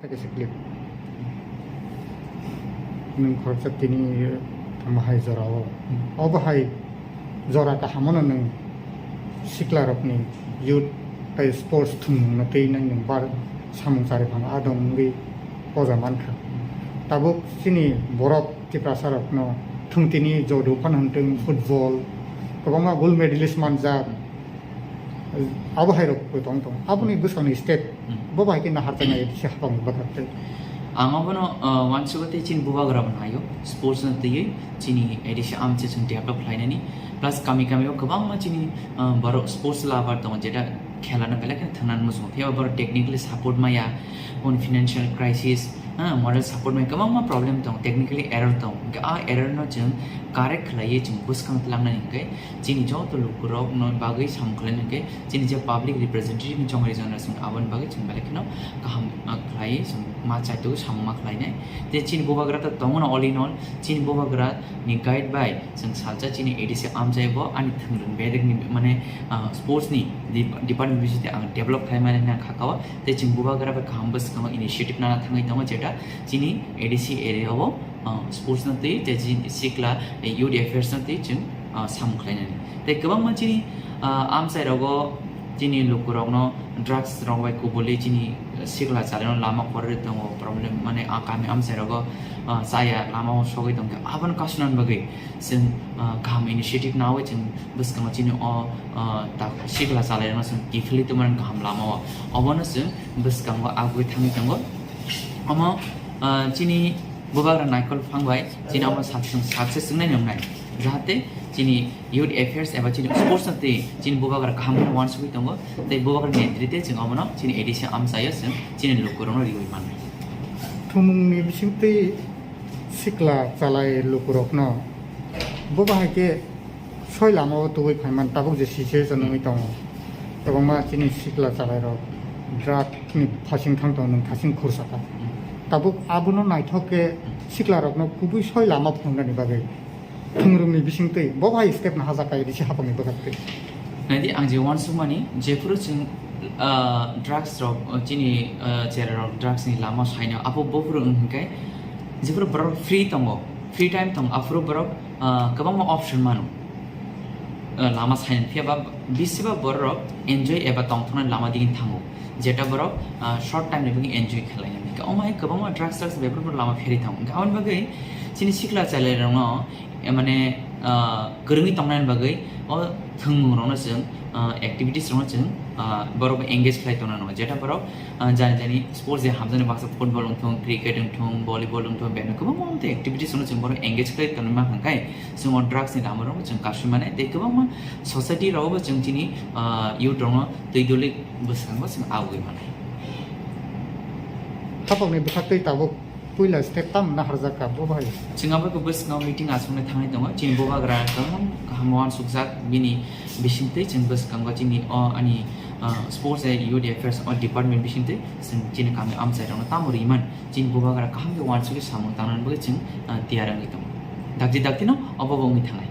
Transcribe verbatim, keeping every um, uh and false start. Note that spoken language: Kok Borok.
Khe se clip. Nwng khoroksa tini tamo hai jora o. Obo hai jora kaham no nwng sikla rok ni youth tei sports thwngmung no twi nang nwng bar samung chari phano adong wngwi poja mankha. Tabuk chini borok Tiprasa rok no thwng tini jodo phano hwntwng football kwbangma gold medalist manjak. Abo hai rok bo tong tong. Aboni bwskango step Hmm. bo bai khe naharjaknai se hapang bakha tei. Ang abono, uh, uansugo tei chini bubagra bo naio. Sports no twiwi chini A D C amche chwng develop khlainani. Plus kami kami o kwbangma chini, uh, borok sports lover tongo, jeta khela no belai kheno thwngna muchungo. Phiya borok technically support maya, on financial crisis, ha, moral support maya, kwbangma problem tong, technically error tong. Hwnkhe a error no chwng correct khlaiwi chwng bwskang tlangnani hwnkhe chini joto lukurokno bagwi samung khlainani hwnkhe chini je public representative ni chongri jona chwng aboni bagwi chwng belai kheno kaham, ah, khlaiwi chwng ma chaitugwi samung ma khlainai. Tei chini bubagra ta tongo no all in all, chini bubagra ni guide bai chwng salsa chini A D C amchai bo ani thwngrwng bedek ni mane, ah, sports ni dep-, department bisingtwi ang develop khlaimani hwnwi ang kha kao. Tei chwng bubagra bai kaham bwskango initiative nana thangwi tongo, jeta chini A D C area o, ah, sports no twi tei chini sikla, eh, youth affairs no twi chwng, ah, samung khlainani. Tei kwbangma chini, ah, amchai rogo chini lukurokno drugs rok bai kubuli chini sikla chalaino lama kwrwi tongo, problem mane a kami amchai rogo, ah, chaya lama o sogwi tongkha, abono kasunani bagwi chwng, ah, kaham initiative nawi chwng bwskango chini o, ah, tak sikla chalairokno chwng kiphilwi tongmani kaham lama o, obono chwng bwskango agwi thangwi tongo. Omo, ah, chini bubagra naikol phang bai chini omo success, success wngnai nwngnai, jahate chini youth affairs eba chini sports no twi chini bubagra kaham khe uansugwi tongo, tei bubagra ni entry tei chwng omono chini A D C amchaio chwng chini lukurokno riwi mannai. Thumungni bisingtwi sikla chalai lukurokno bo bahai khe soi lama o tubui phaiman tabuk je situation wngwi tongo. Kwbangma chini sikla chalairok drug ni phasing thang tongo, nwng thasing khursa kha. Tabuk abono naithok khe siklarokno kubui soi lama phunuknani bagwi thwngwrwngni bisingtwi bo bahai step nahajak kha A D C hapangni bwkhaktwi. Naidi, ang je uansukmani, jephuru chwng, ah, drugs rok, ah, chini, ah, chera rok drugs ni lama saino, abo bophuru wng hwnkhe, jephuru borok free tongo, free time tongo, aphuru borok, ah, kwbangma option mano. Ah, lama saino, phiya ba bisiba borok enjoy eba tongthoknani lama digini thango, jeta borok, ah, short time ni bagwi enjoy khlainani. Omo hai kwbangma drugs, drugs bephuru lama pherwi thango. Aboni bagwi chini sikla chalairokno e, mane, ah, kwrwngwi tongnani bagwi o thwngmungrokno chwng, ah, activities rokno chwng, ah, borok engage khlai tongna nango. Jeta borok, ah, jani jani sports de hamjaknai baksa football wngthung, cricket wngthung, volleyball wngthung, beno kwbangma wngthung activities rokno chwng borok engage khlai tongwi mankha khai chwng o drugs ni lama rokno chwng kasui mane tei kwbangma society rogo bo chwng chini, ah, youth rokno twi doli bwskango chwng abugwi mano. Hapokni bwkhaktwi tabuk puila step tam naharjak kha bo bai. Chwng abo bwskango meeting achuknai thangwi tongo. Chini bubagra kaham, kaham uansukjak bini bisingtwi chwng bwskango chini o ani, ah, sports and youth affairs o department bisingtwi chwng chini kami amchai rokno tamo riman chini bubagra kaham khe uansukwi samung tangnani bagwi chwng, ah, tiyar wngwi tongo. Dakti dakti no obo bo wngwi thangnai.